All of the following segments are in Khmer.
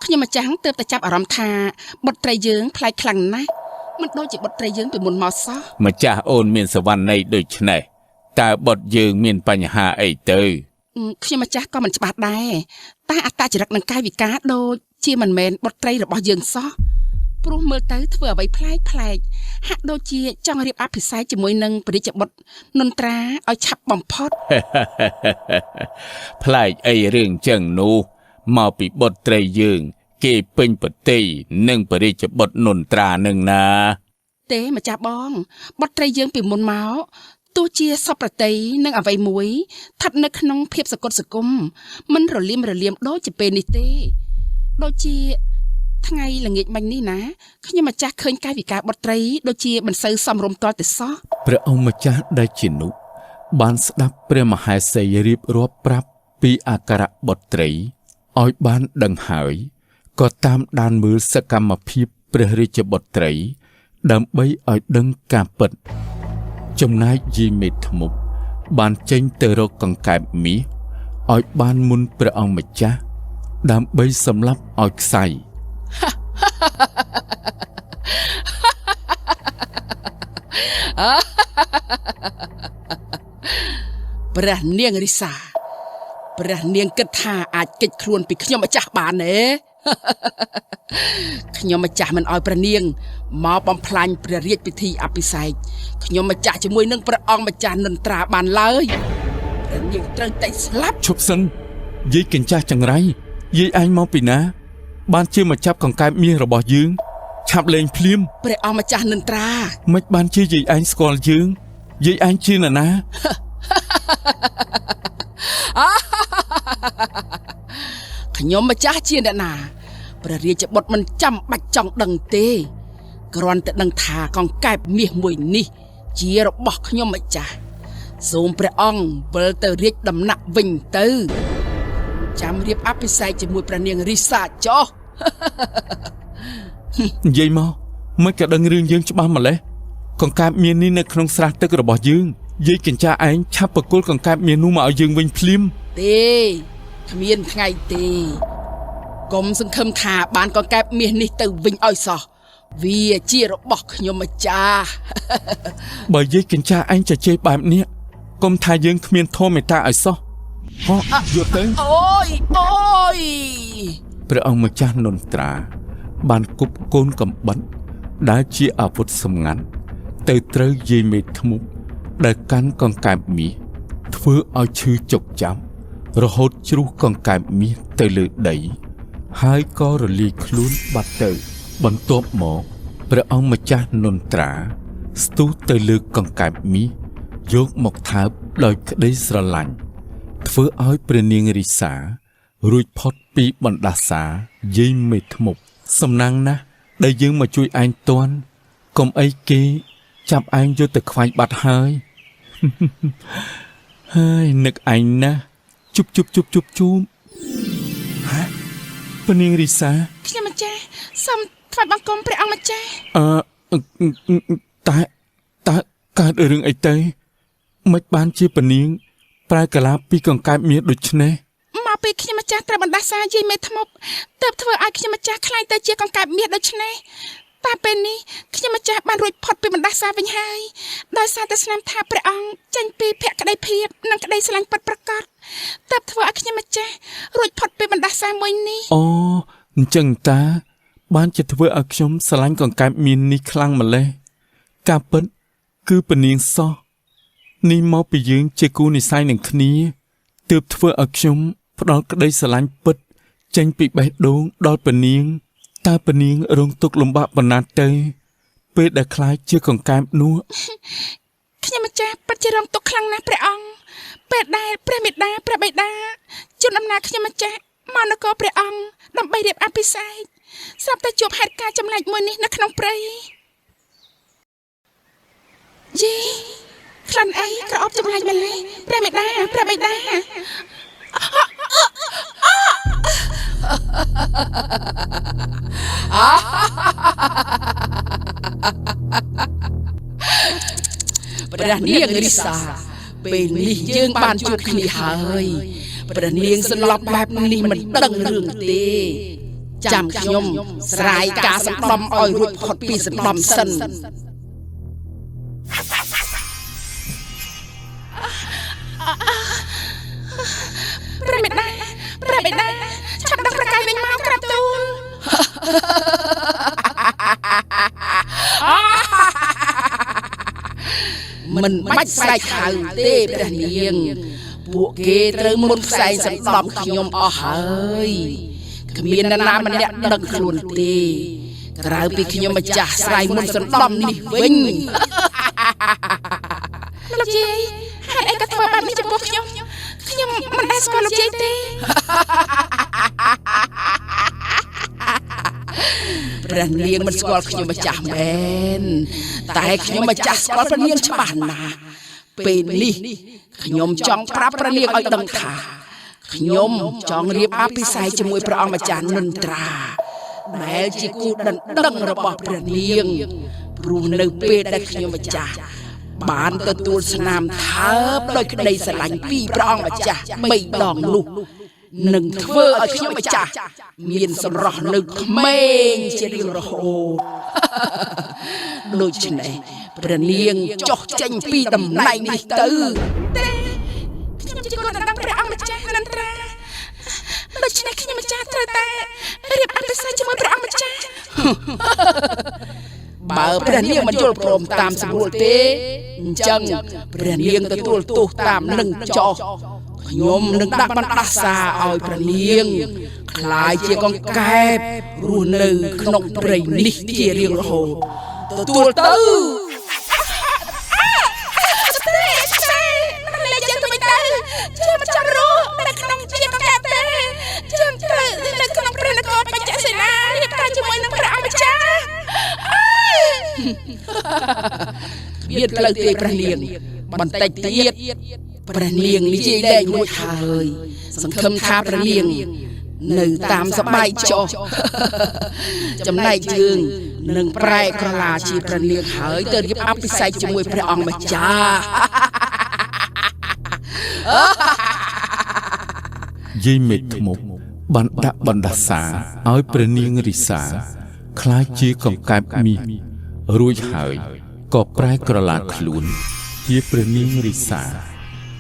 ខ្ញុំម្ចាស់ទើបតែចាប់អារម្មណ៍ថាបុត្រីយើងប្លែកខ្លាំងណាស់មិនដូចជាបុត្រីយើងពីមុនមកសោះ ម្ចាស់អូនមានសវណ្ណីដូច្នេះតើបុត្រយើងមានបញ្ហាអីទៅ ខ្ញុំម្ចាស់ក៏មិនច្បាស់ដែរតែអត្តចរិតនិងកាយវិការដូចជាមិនមែនបុត្រីរបស់យើងសោះព្រោះមើលទៅធ្វើអ្វីប្លែកប្លែកហាក់ដូចជាចង់រៀបអភិសេកជាមួយនឹងព្រះរាជបុត្រនន្ត្រាឲ្យឆាប់បំផុត ប្លែកអីរឿងចឹងនោះមកពីបុត្រីយើង គេពេញប្រតិយនិងព្រះរាជបុត្រនន្ត្រានឹងណា ទេម្ចាស់បងបុត្រីយើងពីមុនមកទោះជាសពប្រតិយនិងអ្វីមួយស្ថិតនៅក្នុងភាពសកត់សង្គមមិនរលាមរលាមដូចជាពេលនេះទេដូចជាថ្ងៃល្ងាចមិញនេះណាខ្ញុំម្ចាស់ឃើញកាយវិការបុត្រីដូចជាមិនសូវសមរម្យទាល់តែសោះ ព្រះអង្គម្ចាស់ដែលជានុបានស្ដាប់ព្រះមហេសីរៀបរាប់ប្រាប់ពីអាការៈបុត្រីឲ្យបានដឹងហើយក៏តាមដានមើលសកម្មភាពព្រះរាជបុត្រី ដើម្បីឲ្យដឹងការពិត ចំណែកយាយមេធ្មប់បានចេញទៅរកកង្កែបមាសឲ្យបានមុនព្រះអង្គម្ចាស់ដើម្បីសម្លាប់ឲ្យខ្សែ ព្រះនាងរិសាព្រះនាងគិតថាអាចគេចខ្លួនពីខ្ញុំម្ចាស់បានទេ ខ្ញុំម្ចាស់មិនអោយព្រះនាងមកបំផ្លាញព្រះរាជពិធីអភិសេកខ្ញុំម្ចាស់ជាមួយនឹងព្រះអង្គម្ចាស់នន្ត្រាបានឡើយព្រះនាងត្រូវតែស្លាប់ ឈប់សិនយាយកញ្ចាស់ចង្រៃយាយឯងមកពីណា បានជាមកចាប់កង្កែបមាសរបស់យើង ឆាប់លេងភ្លាម ព្រះអង្គម្ចាស់នន្ត្រា មិនបានជាយាយឯងស្គាល់យើងយាយឯងជានរណា ខ្ញុំម្ចាស់ជាអ្នកណាព្រះរាជបុត្រមិនចាំបាច់ចង់ដឹងទេគ្រាន់តែដឹងថាកង្កែបមាសមួយនេះ ជារបស់ខ្ញុំម្ចាស់សូមព្រះអង្គវិលទៅរាជដំណាក់វិញទៅចាំរៀបអភិសេកជាមួយព្រះនាងរីសាចុះ និយាយមកមិនក៏ដឹងរឿងយើងច្បាស់ម្ល៉េះកង្កែបមាសនេះនៅក្នុងស្រះទឹករបស់យើងយាយកញ្ចាស់ឯងឆាប់ប្រគល់កង្កែបមាសនោះមកឲ្យយើងវិញភ្លាម ទេគ្មានថ្ងៃទេកុំសង្ឃឹមថាបានកង្កែបមាសនេះទៅវិញឲ្យសោះវាជារបស់ខ្ញុំម្ចាស់ បើយាយកញ្ចាស់ឯងចជេរបែបនេះកុំថាយើងគ្មានធម៌មេត្តាឲ្យសោះហោះយកទៅ អូយអូយ ព្រះអង្គម្ចាស់នន្ត្រា បានគប់កូនកំបិតដែលជាអាវុធសម្ងាត់ទៅត្រូវយាយមេធ្មប់ដែលកាន់កង្កែបមាសធ្វើឲ្យឈឺចុកចាប់រហូតជ្រុះកង្កែបមាសទៅលើដី ហើយក៏រលាយខ្លួនបាត់ទៅ បន្ទាប់មកព្រះអង្គម្ចាស់នន្ត្រា ស្ទុះទៅលើកង្កែបមាសយកមកថើបដោយក្តីស្រឡាញ់ធ្វើឲ្យព្រះនាងរីសា រួចផុតពីបណ្ដាសាយាយមេធ្មប់សំណាងណាស់ដែលយើងមកជួយឯងទាន់កុំអីគេ ចាប់ឯងយកទៅខ្វាយបាត់ហើយ ហើយនឹកឯងណាស់ជប់ជប់ជប់ជប់ជូបហ៎ព្រះនាងរីសា ខ្ញុំម្ចាស់សូមថ្វាយបង្គំព្រះអង្គម្ចាស់ អឺតែតើកើតរឿងអីទៅមិនបានជាពនាង ប្រែកាឡាពីកង្កែបមាសដូច្នេះ មកពេលខ្ញុំម្ចាស់ត្រូវបណ្ដាសាយាយមេធ្មប់ទើបធ្វើឲ្យខ្ញុំម្ចាស់ក្លាយទៅជាកង្កែបមាសដូច្នេះតែពេលនេះខ្ញុំម្ចាស់បានរួចផុតពីបណ្ដាសាវិញហើយដោយសារតែស្នាមថាព្រះអង្គចេញពីភក្តីភាពនិងក្តីស្រឡាញ់ពិតប្រាកដទើបធ្វើឲ្យខ្ញុំម្ចាស់រួចផុតពីបណ្ដាសាមួយនេះ អូអញ្ចឹងតា បានជាធ្វើឲ្យខ្ញុំស្រឡាញ់កង្កែបមាននេះខ្លាំងម្ល៉េះការពិតគឺពនាងសោះនេះមកពីយើងជាគូនិស័យនឹងគ្នាទើបធ្វើឲ្យខ្ញុំផ្ដល់ក្តីស្រឡាញ់ពិត ចេញពីបេះដូងដល់ពនាងតើពនាងរងទុក្ខលំបាកប៉ុណ្ណាទៅ ពេលដែលខ្លាចជាកង្កែបនោះ ខ្ញុំម្ចាស់ពិតជារងទុក្ខខ្លាំងណាស់ព្រះអង្គពេលដែលព្រះមេដាព្រះបិតាជូនដំណើរខ្ញុំម្ចាស់មកនគរព្រះអង្គដើម្បីរៀបអភិសេកស្រាប់តែជួបហេតុការណ៍ចម្លែកមួយនេះនៅក្នុងព្រៃយីក្លិនអីក្រអូបចម្លែកម្ល៉េះព្រះមេដាព្រះបិតាព្រះនាងរិសាពេលនេះយើងបានជួបគ្នាហើយព្រះនាងសន្លប់បែបនេះមិនដឹងរឿងទេ ចាំខ្ញុំស្រាយការសណ្ដំឲ្យរួចផុតពីសណ្ដំសិនព្រះមេដាព្រះមេដាឆាប់ដឹងប្រកាយវិញមកក្រាបទូលមិនបាច់ស្រែកហៅទេព្រះនាងពួកគេត្រូវមុនផ្សែងសណ្ដំខ្ញុំអស់ហើយគ្មាននរណាម្នាក់ដឹងខ្លួនទេក្រៅពីខ្ញុំម្ចាស់ស្រែកមុនសណ្ដំនេះវិញលោកយាយហេតុអីក៏ធ្វើបែបនេះចំពោះខ្ញុំខ្ញុំមិនដែលស្គាល់លោកយាយទេព្រះនាងមិនស្គាល់ខ្ញុំម្ចាស់មែនតែខ្ញុំម្ចាស់ស្គាល់ព្រះនាងច្បាស់ណាស់ពេលនេះខ្ញុំចង់ប្រាប់ព្រះនាងឲ្យដឹងថាខ្ញុំចង់រៀបអភិសេកជាមួយព្រះអង្គម្ចាស់នុនត្រាដែលជាគូដណ្ដឹងរបស់ព្រះនាងព្រោះនៅពេលដែលខ្ញុំម្ចាស់បានទទួលស្នាមថើបដោយក្តីស្រឡាញ់ពីព្រះអង្គម្ចាស់3ដងនោះនឹងធ្វើឲ្យខ្ញុំម្ចាស់មានសម្រស់នៅក្មេងជារៀងរហូតដូច្នេះព្រះនាងចុះចេញពីតំណែងនេះទៅទេខ្ញុំជាកូនដណ្ដឹងព្រះអង្គម្ចាស់នន្ត្រាដូច្នេះខ្ញុំម្ចាស់ត្រូវតែរៀបអភិសេកជាមួយព្រះអង្គម្ចាស់បើព្រះនាងមិនយល់ព្រមតាមសម្រួលទេអញ្ចឹងព្រះនាងទទួលទោសតាមនឹងចោះខ្ញុំនឹងដាក់បណ្ដាសាឲ្យព្រះនាងក្លាយជាកង្កែបរស់នៅក្នុងព្រៃនេះជារៀងរហូតទទួលទៅទេយើងទៅវិញទៅខ្ញុំមិនចង់រស់នៅក្នុងជាកង្កែបទេខ្ញុំត្រូវនៅក្នុងព្រះនគរបញ្ចសេនារៀបការជាមួយនឹងព្រះអង្គម្ចាស់គ្មានផ្លូវទេព្រះនាងបន្តិចទៀតព្រះនាងនិយាយលែងរួចហើយសង្ឃឹមថាព្រះនាងនៅតាមសប្បាយចុះចំណែកយើងនឹងប្រែក្រឡាជាព្រះនាងហើយទៅរៀបអភិសេកជាមួយព្រះអង្គម្ចាស់យាយមេធ្មប់បានដាក់បណ្ដាសាឲ្យព្រះនាងរិសាក្លាយជាកង្កែបមាសរួចហើយក៏ប្រែក្រឡាខ្លួនជាព្រះនាងរិសា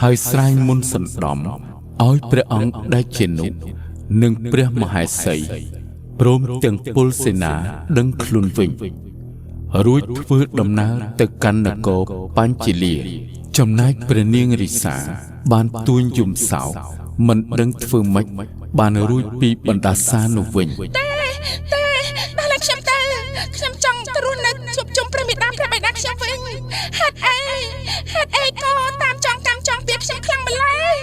ហើយស្រែងមុនសណ្ដំឲ្យព្រះអង្គដែលជានុនិងព្រះមហេសីព្រមទាំងពលសេនាដឹងខ្លួនវិញរួចធ្វើដំណើរទៅកាន់នគរបញ្ចលាចំណែកព្រះនាងរិសាបានទួញយំសោកមិនដឹងធ្វើម៉េចបានរួចពីបណ្ដាសានោះវិញទេទេដល់តែខ្ញុំទៅខ្ញុំចង់ទៅរស់នៅជួបជុំព្រះមេដាព្រះបិតាខ្ញុំវិញហេតុអីហេតុអីក៏តាមចង់កម្មចង់ពៀខ្ញុំខ្លាំងម្ល៉េះ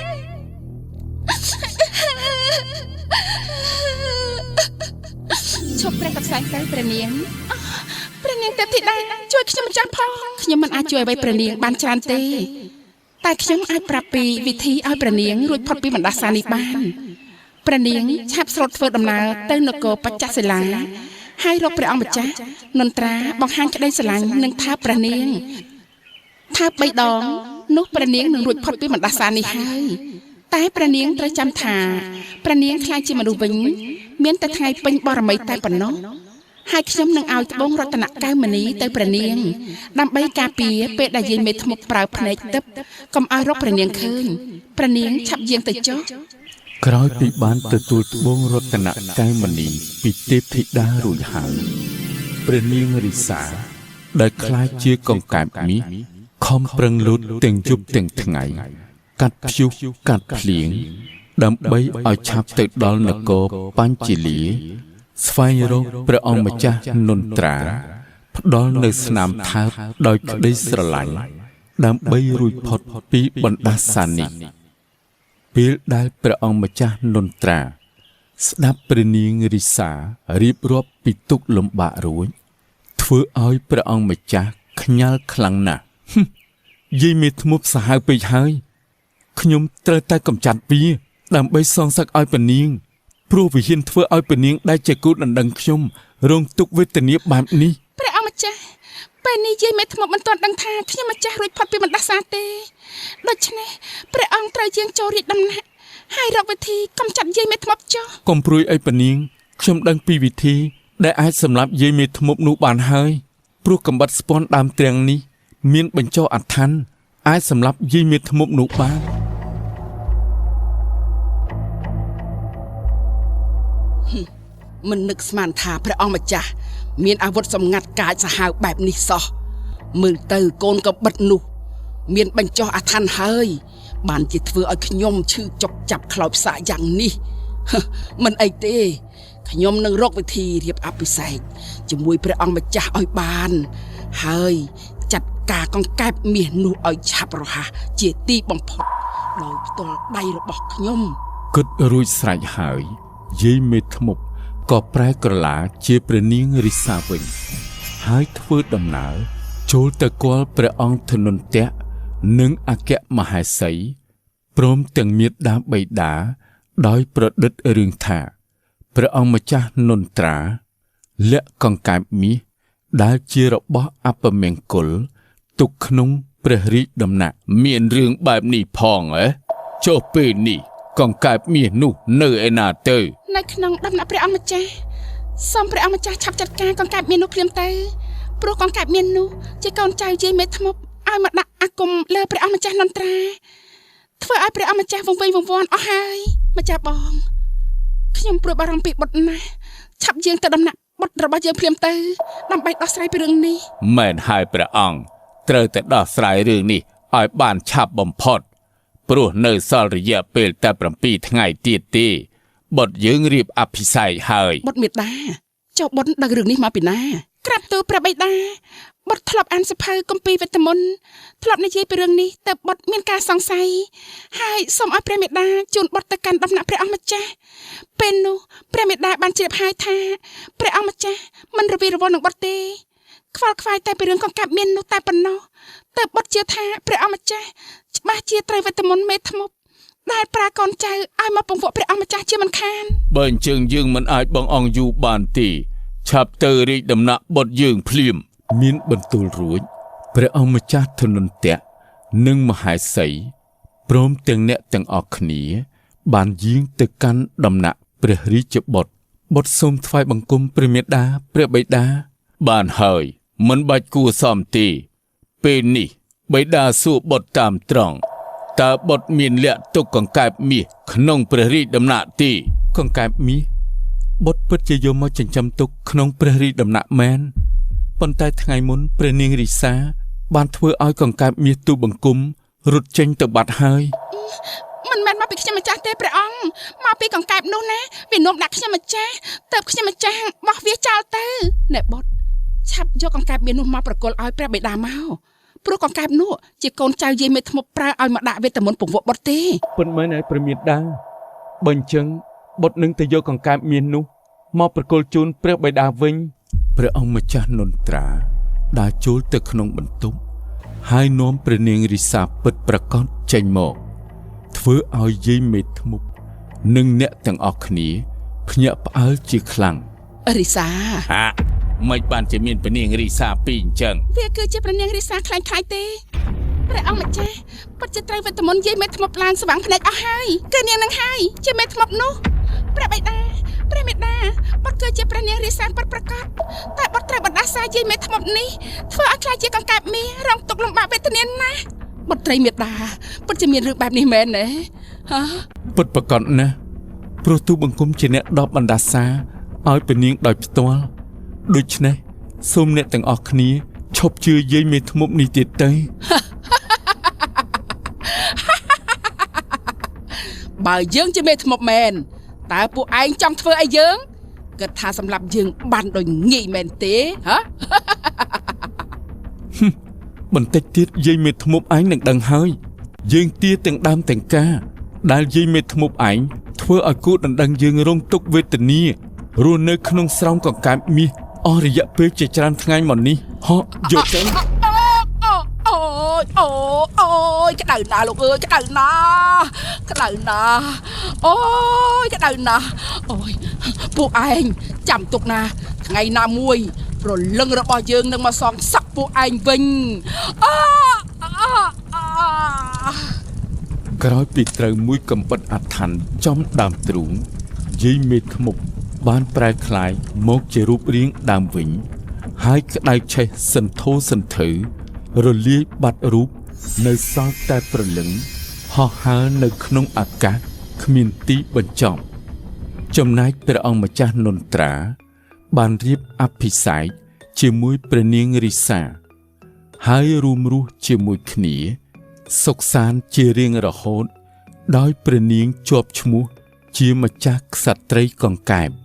ឈប់ព្រះកផ្សែងទៅព្រះនាងព្រះនាងទេពធីតាជួយខ្ញុំម្ចាស់ផងខ្ញុំមិនអាចជួយអ្វីព្រះនាងបានច្រើនទេតែខ្ញុំអាចប្រាប់ពីវិធីឲ្យព្រះនាងរួចផុតពីបណ្ដាសានេះបានព្រះនាងឆាប់ស្លូតធ្វើដំណើរទៅនគរបច្ចសិលាហើយរកព្រះអង្គម្ចាស់នន្ត្រាបង្ហាញក្តីស្រឡាញ់និងថើបព្រះនាងថើប3ដងនោះព្រះនាងនឹងរួចផុតពីបណ្ដាសានេះហើយតែព្រះនាងត្រូវចាំថាព្រះនាងក្លាយជាមនុស្សវិញមានតែថ្ងៃពេញបរមីតែប៉ុណ្ណោះហើយខ្ញុំនឹងឲ្យត្បូងរតនកែវមณีទៅព្រះនាងដើម្បីការពារពេលដែលយាយមេធ្មប់ប្រើភ្នែកទឹកកុំឲ្យរកព្រះនាងឃើញព្រះនាងឆាប់យាងទៅចុះក្រោយពីបានទទួលត្បូងរតនកែវមณีពីទេពធីតារួចហើយព្រះនាងរិសាដែលក្លាយជាកង្កែបមាសខំប្រឹងលូតទាំងយប់ទាំងថ្ងៃកាត់ព្យុះកាត់ភ្លៀងដើម្បីឲ្យឆាប់ទៅដល់នគរបញ្ចលាស្វែងរកព្រះអង្គម្ចាស់នន្ត្រាផ្ដល់នៅស្នាមថើបដោយក្តីស្រឡាញ់ដើម្បីរួចផុតពីបណ្ដាសានេះពេលដែលព្រះអង្គម្ចាស់នន្ត្រាស្ដាប់ព្រះនាងរិសារៀបរាប់ពីទុក្ខលំបាករួចធ្វើឲ្យព្រះអង្គម្ចាស់ខ្ញាល់ខ្លាំងណាស់យាយមេធ្មប់សាហាវពេកហើយខ្ញុំត្រូវតែកម្ចាត់វាដើម្បីសងសឹកឲ្យព្រះនាងព្រោះវិហ៊ានធ្វើឲ្យព្រះនាងដែលជាគូដណ្ដឹងខ្ញុំរងទុក្ខវេទនាបែបនេះព្រះអង្គម្ចាស់ពេលនេះយាយមេធ្មប់មិនទាន់ដឹងថាខ្ញុំម្ចាស់រួចផុតពីបណ្ដាសាទេដូច្នេះព្រះអង្គត្រូវយាងចូលរាជដំណាក់ហើយរកវិធីកម្ចាត់យាយមេធ្មប់ចុះកុំព្រួយអីព្រះនាង ខ្ញុំដឹងពីវិធីដែលអាចសម្លាប់យាយមេធ្មប់នោះបានហើយព្រោះកំបិតស្ពាន់ដើមទ្រាំងនេះមានបញ្ចុះអដ្ឋានអាចសម្លាប់យាយមេធ្មប់នោះបាន មិននឹកស្មានថាព្រះអង្គម្ចាស់មានអាវុធសម្ងាត់កាចសាហាវបែបនេះសោះមើលទៅកូនកបិតនោះមានបញ្ចុះអាថន្នហើយបានជាធ្វើឲ្យខ្ញុំឈឺចុកចាប់ខ្លោចផ្សាកយ៉ាងនេះមិនអីទេខ្ញុំនឹងរកវិធីរៀបអភិសេកជាមួយព្រះអង្គម្ចាស់ឲ្យបានហើយចាត់ការកង្កែបមាសនោះឲ្យឆាប់រហ័សជាទីបំផុតដោយផ្ទាល់ដៃរបស់ខ្ញុំគិតរួចស្រេចហើយយាយមេធ្មប់ក៏ប្រែក្រឡាជាព្រះនាងរិសាវិញហើយធ្វើដំណើរចូលទៅគាល់ព្រះអង្គធនន្តៈនិងអគ្គមហេសីព្រមទាំងមេដាបិតាដោយប្រឌិតរឿងថាព្រះអង្គម្ចាស់នន្ទ្រាលាក់កង្កែបមាសដែលជារបស់អពមង្គលទុកក្នុងព្រះរាជដំណាក់មានរឿងបែបនេះផងហ៎ចុះពេលនេះកង្កែបមាសនោះនៅឯណាទៅនៅក្នុងដំណាក់ព្រះអង្គម្ចាស់សូមព្រះអង្គម្ចាស់ឆាប់ចាត់ការកង្កែបមាសនោះភ្លាមទៅព្រោះកង្កែបមាសនោះជាកូនចៅយាយមេធ្មប់ឲ្យមកដាក់អាគមលើព្រះអង្គម្ចាស់នន្ទ្រាធ្វើឲ្យព្រះអង្គម្ចាស់វង្វេងវង្វាន់អស់ហើយម្ចាស់បងខ្ញុំព្រួយបារម្ភពីបុត្រណាស់ឆាប់យាងទៅដំណាក់បុត្ររបស់យើងភ្លាមទៅដើម្បីដោះស្រាយពីរឿងនេះមែនហើយព្រះអង្គត្រូវតែដោះស្រាយរឿងនេះឲ្យបានឆាប់បំផុតព្រោះនៅសល់រយៈពេលតែ7ថ្ងៃទៀតទេបុត្រយើងរៀបអភិសេកហើយបុត្រមេដាចុះបុត្រដឹងរឿងនេះមកពីណាក្រាបទូលព្រះបិតាបុត្រធ្លាប់អានសភៅគម្ពីរវេទមន្តធ្លាប់និយាយពីរឿងនេះតែបុត្រមានការសង្ស័យហើយសូមឲ្យព្រះមេដាជូនបុត្រទៅកាន់ដំណាក់ព្រះអង្គម្ចាស់ពេលនោះព្រះមេដាបានជ្រាបហើយថាព្រះអង្គម្ចាស់មិនរវីរវល់នឹងបុត្រទេខ្វល់ខ្វាយតែពីរឿងកង្កែបមាននោះតែប៉ុណ្ណោះតែបុត្រជឿថាព្រះអង្គម្ចាស់ច្បាស់ជាត្រូវវេទមន្តមេធ្មប់ដែលប្រើកូនចៅឲ្យមកពង្វក់ព្រះអង្គម្ចាស់ជាមិនខានបើអញ្ចឹងយើងមិនអាចបងអង្គយូរបានទេឆាប់ទៅរាជដំណាក់បុត្រយើងភ្លាមមានបន្ទូលរួចព្រះអង្គម្ចាស់ធនន្តៈនិងមហេសីព្រមទាំងអ្នកទាំងអស់គ្នាបានយាងទៅកាន់ដំណាក់ព្រះរាជបុត្របុត្រសូមថ្វាយបង្គំព្រះមេដាព្រះបិតាបានហើយមិនបាច់គួសមទេពេលនេះបិតាសួរបុត្រតាមត្រង់តើបុត្រមានលាក់ទុកកង្កែបមាសក្នុងព្រះរាជដំណាក់ទេកង្កែបមាសបុត្រពិតជាយកមកចិញ្ចឹមទុកក្នុងព្រះរាជដំណាក់មែនប៉ុន្តែថ្ងៃមុនព្រះនាងរិសាបានធ្វើឲ្យកង្កែបមាសទូបង្គំរត់ចេញទៅបាត់ហើយមិនមែនមកពីខ្ញុំម្ចាស់ទេព្រះអង្គមកពីកង្កែបនោះណាវានាំដាក់ខ្ញុំម្ចាស់ទៅខ្ញុំម្ចាស់បោះវាចោលទៅអ្នកបុត្រឆាប់យកកង្កែបមាសនោះមកប្រគល់ឲ្យព្រះបិតាមកព្រោះកង្កែបនោះជាកូនចៅយាយមេធ្មប់ប្រើឲ្យមកដាក់វេទមន្តពង្វក់បុត្រទេពិតមែនហើយព្រះមេដាបើអញ្ចឹងបុត្រនឹងទៅយកកង្កែបមាសនោះមកប្រគល់ជូនព្រះបិតាវិញព្រះអង្គម្ចាស់នន្ទ្រាដើរចូលទៅក្នុងបន្ទប់ហើយនាំព្រះនាងរិសាពិតប្រកបចេញមកធ្វើឲ្យយាយមេធ្មប់និងអ្នកទាំងអស់គ្នាភ្ញាក់ផ្អើលជាខ្លាំងរិសាហាមិនបានជាមានព្រះនាងរិសាពីរអញ្ចឹងវាគឺជាព្រះនាងរិសាខ្លាំងខ្លាយទេព្រះអង្គម្ចាស់ពិតជាត្រូវវេទមន្តយាយមេធ្មប់ឡើងស្វាងភ្នែកអស់ហើយគឺនាងនឹងហើយជាមេធ្មប់នោះព្រះបិតាព្រះមេដាបុត្រគឺជាព្រះនាងរិសាពិតប្រាកដតែបុត្រត្រូវបណ្ដាសាយាយមេធ្មប់នេះធ្វើឲ្យខ្លាចជាកង្កែបមាសរងទុក្ខលំបាកវេទនាណាស់បុត្រីមេដាពិតជាមានរឿងបែបនេះមែនទេហ៎ពិតប្រាកដណាស់ព្រោះទូបង្គំជាអ្នកដបបណ្ដាសាឲ្យព្រះនាងដោយផ្ទាល់ដូច្នេះសូមអ្នកទាំងអស់គ្នាឈប់ជឿយាយមេធ្មប់នេះទៀតទៅបើយើងជាមេធ្មប់មែនតើពួកឯងចង់ធ្វើអីយើងគិតថាសម្រាប់យើងបានដោយងាយមែនទេហ៎បន្តិចទៀតយាយមេធ្មប់ឯងនឹងដឹងហើយយើងទាទាំងដើមទាំងការដែលយាយមេធ្មប់ឯងធ្វើឲ្យគូដណ្ដឹងយើងរងទុក្ខវេទនារស់នៅក្នុងស្រោមកង្កែបមាសអស់រយៈពេលជាច្រើនថ្ងៃមកនេះហក់យកទៅអូយអូអូយក្តៅណាស់លោកអើយក្តៅណាស់ក្តៅណាស់អូយក្តៅណាស់អូយពួកឯងចាំទុកណាថ្ងៃណាមួយព្រលឹងរបស់យើងនឹងមកសងសឹកពួកឯងវិញអក្រោយពីត្រូវមួយកំបិតអាថន្នចំដើមទ្រូងយាយមេធ្មប់ បានប្រែក្លាយមកជារូបរាងដើមវិញ ហើយក្តៅឆេះសន្ធោសន្ធៅរលាយបាត់រូបនៅសល់តែព្រលឹងហោះហើរនៅក្នុងអាកាសគ្មានទីបញ្ចប់ ចំណែកព្រះអង្គម្ចាស់នន្ទ្រា បានរៀបអភិសេកជាមួយព្រះនាងរិសា ហើយរួមរស់ជាមួយគ្នា សុខសាន្តជារៀងរហូត ដោយព្រះនាងជាប់ឈ្មោះជាម្ចាស់ក្សត្រីកង្កែប។